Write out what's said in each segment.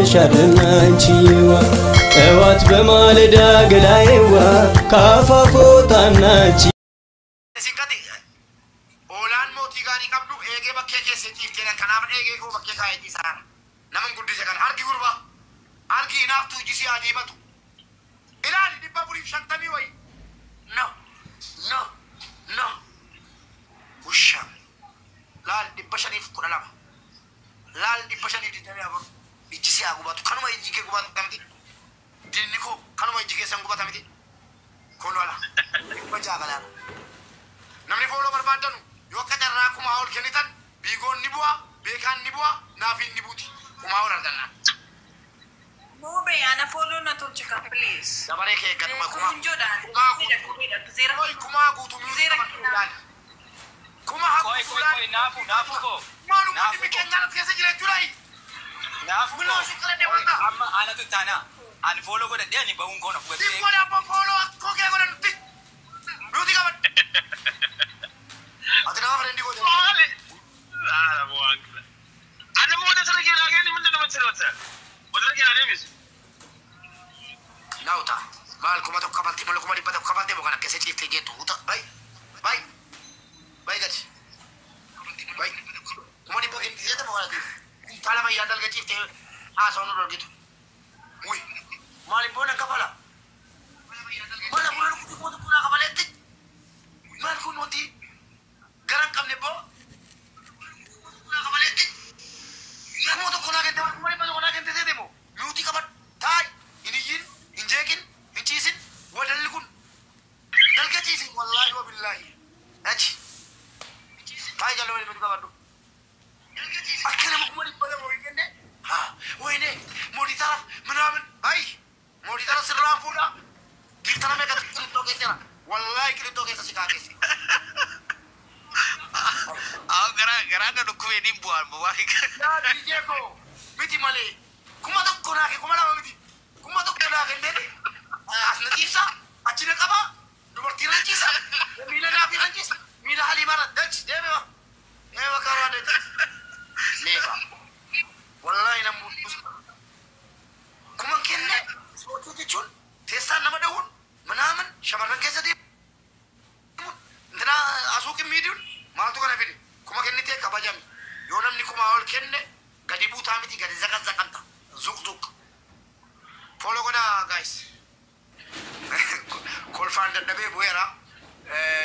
ወድሻለሁ አንቺዬዋ ጠዋት በማለዳ ገላዬዋ ካፋፍ ወጣና አንቺ Sinkati hoolaan mootii gaarii qabdu eegee bakkee keessa ciiftee kanaaf eegee koo bakkee kaa'ee ciisaara. Nama guddise kana argi gurbaa argi hinaaftuu iji si adiimatu. Ilaali 450 wayi. No, no, no. Usha. Laal 512. Laal 524. Iji si haa gubatu. Kanuma iji kee gubatu miti. Diinni koo kanuma iji keessan gubata miti. Kun wala. 600 galaana. Namni follow barbaadanu yoo akka carraa 1000 ol kennitan biigoon ni bu'a, beekaan ni bu'a, naafiin ni buuti. 1000 ol argannaan. Mube, ana follow na tolchika, please. Dabaree kee eeggadhu kuma. Kunjoodhaan. Kumaa guutuu. Zero. Oi kumaa guutuu Zero. miidhagaa. Kuma haa Koi koi koi naafu naafu ko. Maalummaa Naafu dhimmi ko. keenyaan as keessa jira jechuudha. Naafu ko. Minoo shukkala deemata. Amma anatu taana. Ani follow godhadhee ani bahuun koo na fugatee. Dhimmoon abbaa follow akkoo kee godhan nuti. Nuti qaban. Ati nama friendii goote. Naawuta. Maal 1000 kabaltee maal 100,000 kabaltee moo kana keessa ciiftee jettu. Uta bay bay bay gadi. Bay 100,000 kennite jette moo kana kuntaala bayyaa dalga ciiftee haasawaa nu dhorkitu. Uy maal immoo nan kafala. Maal hafuura nuti 1000 naa kafaleetti. Maal kun wanti gara hin qabne boo. Naa kafaleetti. 1000 naa kennite 100,000 naa kennite seete moo nuti qabadhu taa'i hin iyyin hin jeeqin hin ciisin wadalli kun dalga ciisin wallaahi wa billaahi achi taa'i jalla waliin nuti qabadhu akka nama 200,000 wayii kenne haa wayine mooditara minaamin bay mooditara sirraan fuudha giiftara meeqa qilixoo keessa jira wallaahi qilixoo keessa si kaa keessa. Yaa DJ koo miti malee 1000 naa kee 2000 miti 1000 naa kennee as na ciibsa achi na qaba dubartii na ciisa miila naafii na ciisa miila haliimaa na dachi deeme ba deeme karaa dachi leeba wallaahi nan buusu kuma kenne ispoortii jechuun teessaan nama dha'uun manaaman shamarran keessa deemuun intina asuuqin miidhuun maaltu kana fide kuma kennitee kabajami yoo namni 1000 ol kenne gadi buutaa miti gadi zaqazzaqanta zuq zuq follow godhaa guys kolfaan dadhabee bu'eera.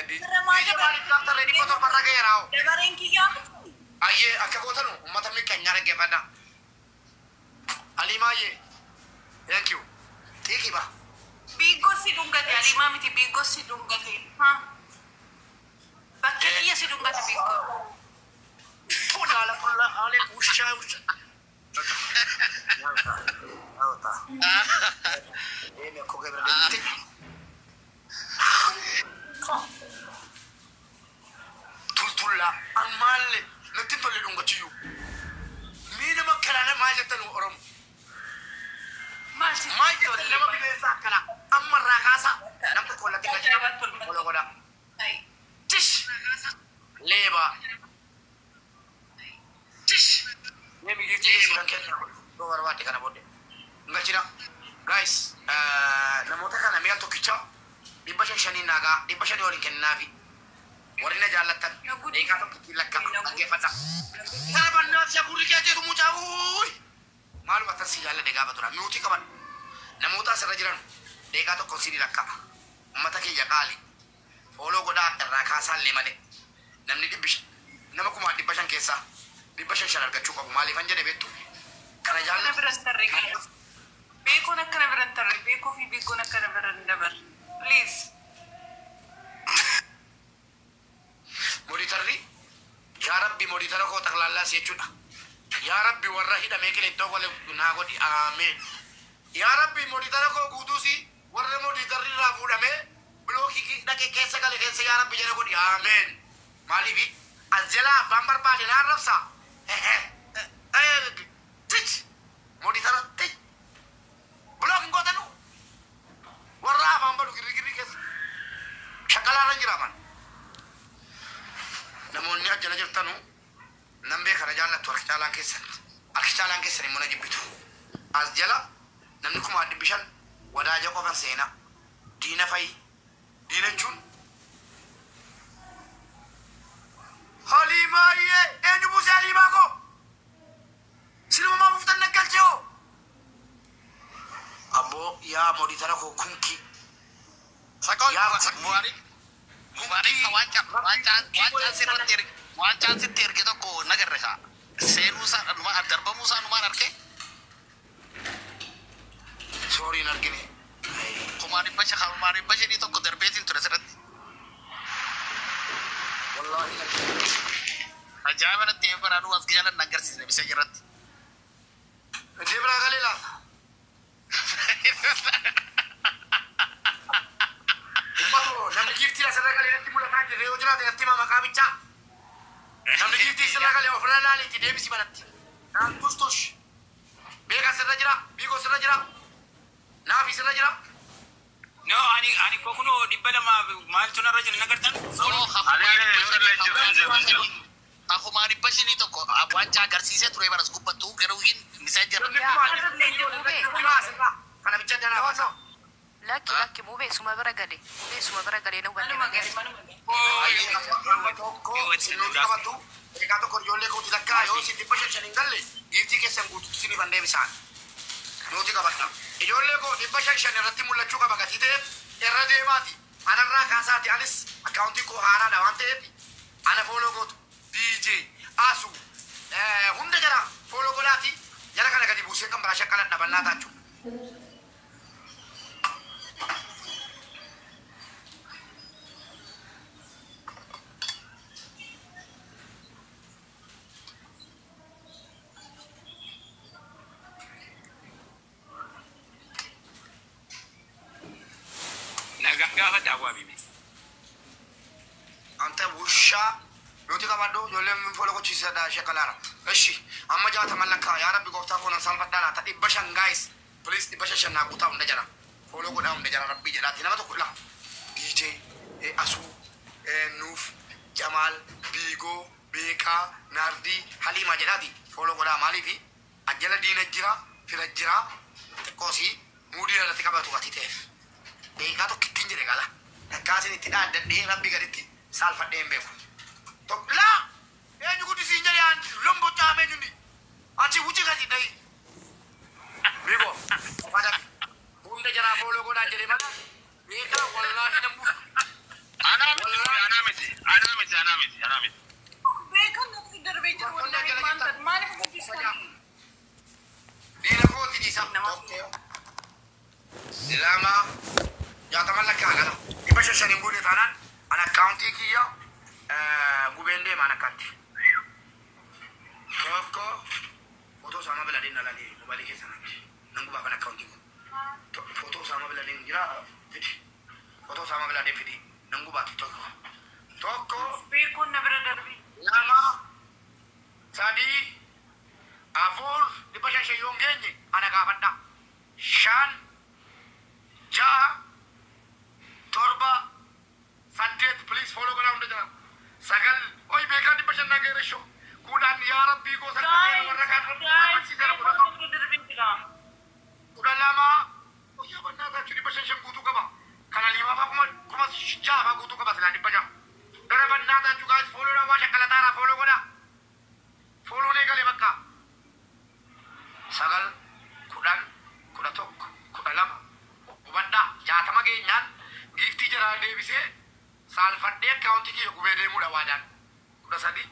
DJ maaliif gaaftarree 700 irra ga'eera hoo. Dabareen kiyyaa miti. Ayyee akka gootanu uummata miqqeenyaa dhaggeeffadha. Aliimaayyee thank you. Xiiqii ba. Biiggoo si dhungate, Aliimaa miti biiggoo si dhungate. Ha. Bakkee kiyya si dhungate biiggoo. Funaala fulla haalee ushaa ushaa. Naawuta naawuta. Deemi akkoo kee bira deemti. Tultullaa an maalle natti hin tolle dhungachiyyuu. Mee nama akkanaa maal jettan Oromo? Maal si Maal jettan nama bineensa akkanaa amma irraa kaasaa nam tokko wallatti galchina. Gola godhaa. Tish! Leebaa. Tish! Deemi giiftii keessi kan kenna yoo barbaadde kana booddee. Galchina. Guys, namoota kana mi'a tokkicha 500 naagaa 500 waliin kennaafi. Warri na jaallattan daqiiqaa tokkittiin lakka dhaggeeffadha. Kana bannaaf shaburri kee ajjeetu mucaa uuyi. Maaluma tan si jaalladhe gaafa tura nuti qaban namoota asirra jiran daqiiqaa tokkoon sini lakka. Uummata kiyya qaali. Follow godhaa irraa kaasaallee malee namni nama 500,000 keessaa 500 argachuu qabu maaliifan jedhe beektu kana Akkana jaallatu. bira hin tarre guys. Beekuun akkana bira hin tarre. Beekuu fi biiggoon akkana bira hin dabarre. Please. Mooditarri yaa rabbi mooditara koo xaqlaallaa jechuudha. Yaa rabbi warra hidhamee qilixxoo wale naa godhi aameen. Yaa rabbi mooditara koo guutuusi warra mooditarri irraa fuudhamee bilookii dhaqee keessa gale keessa yaa rabbi jala godhi aameen. Maaliifi as jalaa abbaan barbaade naan rabsa. Tich mooditara tich block hin gootanu warra afaan badu girri keessa shaqalaarra hin jiraaman. Namoonni as jala jirtanu nan beekana jaallattu harki caalaan keessan. Harki caalaan keessan immoo na jibbitu. As jala namni 500,000 wadaaja qofan seenaa. Diina fa'i. Diina jechuun Halimaa iyyee eenyu buuse Halimaa koo? Silumamaa buuftan naggalchee hoo? Abboo yaa moditara koo kunki. Sakoo Yaa Mubaarik Mubaarik waancaan sirratti erge waancaan sitti erge tokko nagarre haa. Seenuu isaa numaan darbamuu isaa numaan arge Soorii hin argine. 500,500 tokko darbeetiin ture sirratti. Wallaahi hin argine. Ajaa'iba natti baraanuu as jalan na agarsiisne bisee irratti. Deebiraa galee laata? Ummatu namni giiftii asirra galee natti mul'ataa jirre yoo jiraate natti hima maqaa bichaa. Namni giiftii asirra galee ofirra laaliitti deebisi manatti. Naan tustush. Beekaa sirra jira, Biikoo sirra jira, Naafi sirra jira. No, ani koo kunoo 200 maaltu narra jira nagartan? No, 500,500 tokko waancaa agarsiisee ture baras gubbattuu garuu hin misee jira. Namni 500,000 asirra. Kana bicha danaa baasa. Lakki lakki mubee suma bira gale. Mubee suma bira gale na hubanne Manuma gale malee. manuma gale. Tokko sinuuti qabattu. Egaa tokko ijoollee kooti lakkaa yoo isin 500 hin galle giiftii keessan guutuutti isiniif an deebisaan. Nuti qabadha. Ijoollee koo 500 irratti mul'achuu qaba gatii ta'eef irra deemaati. Anarraa kaasaati anis akkaawuntii koo haaraadha waan ta'eef ana fooloo gootu. DJ Asu hunda jara fooloo godhaati jara kana gadi buusee kan biraa shaqqaladha bannaa taachuu. Nagaa gaafa daawwaa bibi. Ante wushaa nuti qabadhu ijoolleen fooloo gochiisadha shaqqalaara. Ishi amma 60 lakkaa yaa rabbi gooftaa koo nan salphadhaa laata 500 guys please 500 naa guutaa hunda jara fooloo godhaa hunda jara rabbii jedhaati nama tokko lama DJ Asuu Nuuf Jamaal Biigoo Beekaa Naardii Haliimaa jedhaati fooloo godhaa maaliifi ajjala diina jira fira jira xiqqoosii muudii irratti qabatu gatii ta'eef. Beekaa tokkittiin jedhe gala. Takkaasin itti dhaaddadhee rabbi gaditti saalfadhee hin beeku. Tokko laa eenyu guddisiin jedhe aan lombo caamee junni. Achi wuci gadi dhayi. Bibo uffata hunda jaraa fooloo godhaa jedhe mala beekaa wallaahi nan buusa. Anaa miti anaa miti anaa miti anaa miti anaa miti. Beekan natti darbee jiru Dubartoonni wallaahi akkana maal jettan. ta'e maaliif guddistan? Diina kooti dhiisa. Tokko lama 60 lakkaa gala. 500 hin guune taanaan an akkaawuntii kiyya gubeen deema an akkaanti. Tokko footoo Osaamaa Bin Laden alaalee mobaayilii keessa natti. Nan gubaaf an akkaawuntii kun. Footoo Osaamaa Bin Laden jira fidi. Footoo Osaamaa Bin Laden fidi. Nan gubaati tokko. Tokko Beekuun na bira darbee. lama sadii afur 500 yoo hin geenye ana gaafadha. 5 6 7 8 please follow godhaa hunda jira. 9 oi beekaa 500 naa geere shoo. 10 yaa rabbii koo salphadheera warra kaan Guys, rabbi guys, jara beekuun 11 na bira darbee jira. 12 guyyaa bannaa taachuu 500 guutuu qaba. Kana liimaa faa 6,000 faa guutuu qaba silaa 600. Gara bannaa taachuu guys follow dhaa waa shakkalataaraa follow godhaa. Follow nee galee bakka. 9 10 11 12 hubadhaa 60 geenyaan giiftii jaraa deebisee saalfadhee akkaawuntii kiyya gubee deemuudha waadaan. 13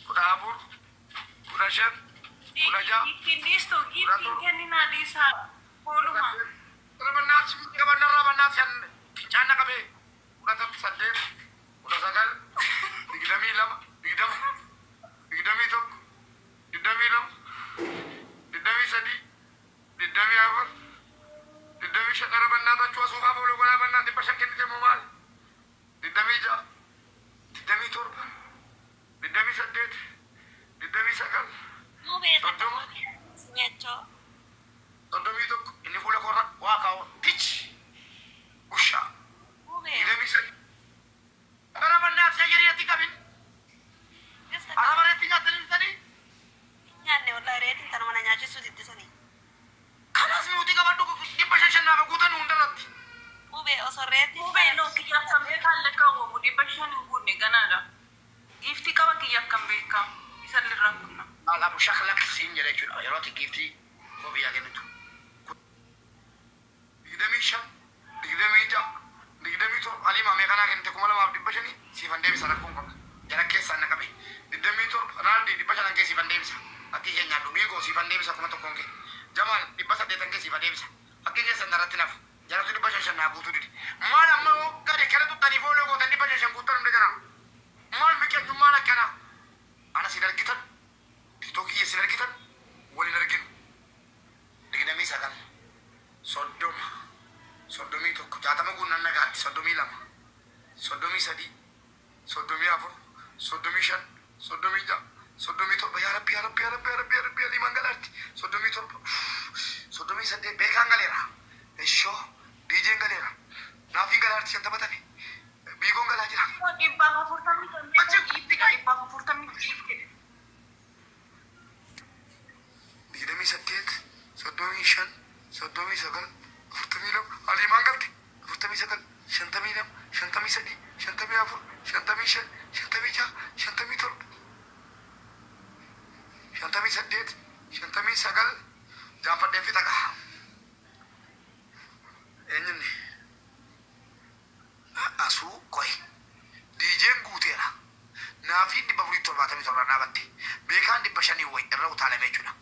14 15 16 Giftiin dhiistu giftiin kenninaa dhiisaa. Fooluma. Qabannarraa bannaat fincaan na qabee 18 19 22 20 21 22 23 24 25 gara bannaatachuu asuufaa fooloo godhaa bannaa 500 kennite moo maal 26 27 28 29 30 31 inni fuula korra waa kaa'u tich ushaa 23 gara bannaat shayyariitti qabin araba reetti nyaatanii bitanii Kiyyaaf kan beekaan lakkaawwamu 500 hin guunne ganaadha. Giiftii qaba kiyyaaf kan beekaa. Isa irraa kunna. Maal abu shaklak siin jedha jechuudha. Yeroo ati giiftii koo biyyaa kennitu. 25, 26, 27 Alimaa meeqanaa kennite 2500 siifan deebisa rakkoon qaba. Jara keessaan na qabe. 27 Raandii 500 kee siifan deebisa. Haqqii keenya Biigoo siifan deebisa 1000 kee. Jamaal 800 kee siifan deebisa. Haqqii keessan narratti nafu. Jaratu 500 naa guutuu dide. Maal amma yoo gadi kana tuttanii fooloo gootan 500 guutan hunda jara. Maal miqeenyummaan akkanaa? Ana sin argitan, tiktokii sin argitan, waliin arginu. 29, 30, 31, 60 guunnan nagaatti, 32, 33, 34, 35, 36, 37, yaa Rabbi, yaa Rabbi, yaa Rabbi, yaa Rabbi, yaa Rabbi, Aliimaan galaarti, 37, 38, beekaan galeera. Ishoo, diijeen galeera. Naafiin galaarti 50 tafe. Biigoon galaa jira. 140 kan beekaa giiftiidha. 140 giiftiidha. 28, 35, 39, 42, Aliimaan galte, 49, 52, 53, 54, 55, 56, 57, 58, 59, jaanfadheen fixa gaha. Eenyunni? Asuu koy. Diijeen guuteera. Naafiin 477 dhaabatte. Beekaan 500 wayi irra utaalame jechuudha.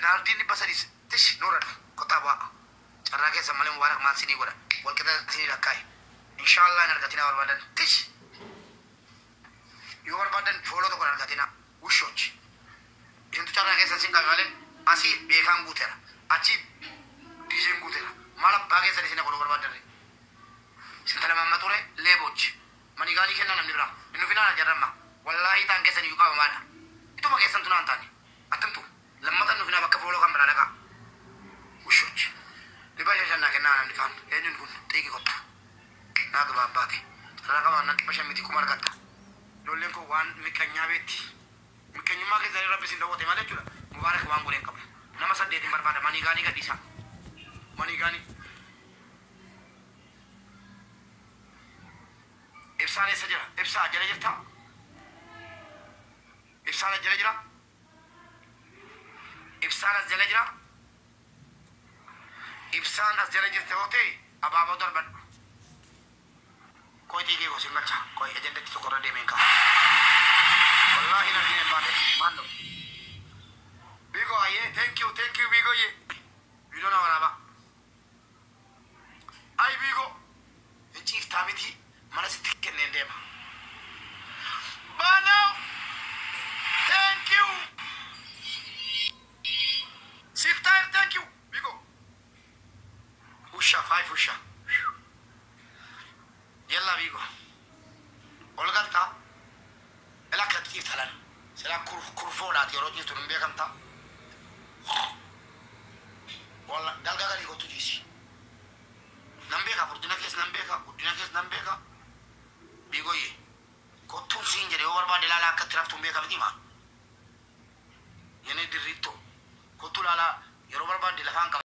Naardiin 300 tish nuuradha. Kottaa bu'aa. Carraa keessa malee Mubaarak maal sinii godha. Walqixa sinii lakkaa'e. Inshaallah hin argatinaa barbaadan. Tish. Yoo barbaadan fooloo tokko hin argatinaa. Wushochi. Isintu carraa keessa sin qabe malee asii beekaan guuteera. Achii diijeen guuteera. Maal abbaa keessan isin godhuu barbaadan. Sintala mamma ture leebochi. Manigaanii kennaa namni biraa. Inni finaana jarramma. Wallaahi taan keessan iyyuu qabamaadha. Ituma keessan tunaan taane. Attamtu. Lammatan nu finaa bakka fooloo kan biraa dhaqaa. Wushochi. 500 naa kennaa namni kaan. Eenyuun kun xiiqi kottu. Naa gabaabbaate. Carraa qabaan nan 500 miti kuma argatta. Ijoolleen kun waan miqqanyaa beetti. Miqqanyummaa keessanii rabbi isin dawwate malee jechuudha. Mubaarak waan godheen qabu. Nama 8 barbaada. Manigaanii gadhiisaa. Manigaanii. Ibsaan eessa jira? Ibsaa jala jirtaa? Ibsaan as jala jira? Ibsaan as jala jira? Ibsaan as jala jirte yoo ta'e abaaboo darbadhu. Koy xiiqii gosin galcha. Koy ejendatti tokko irra deemeen ka'a. Wallaahi hin argine baate. Maal Biigoo ayyee thank you Biigoo yee. Biidoo na waraabaa. Ay Biigoo. Hin ciiftaa miti mana sitti kenneen deema. Banao! Thank you! Siftayr thank you! Bigo. Usha, 5 usha. Yalla Bigo. Ol galtaa. Ela akkatti ciifta laala. Silaa kurfoodhaati yeroo ciiftu nun beekamtaa. Walla dalga galii kottu ciisi. Nan beeka furdina keessa nan beeka guddina keessa nan beeka. Biigoyye kottuun siin jedhe yoo barbaade laalaa akkatti raftuun beeka miti maa. Yene dirriitto kottu laalaa yeroo barbaade lafaan qaba.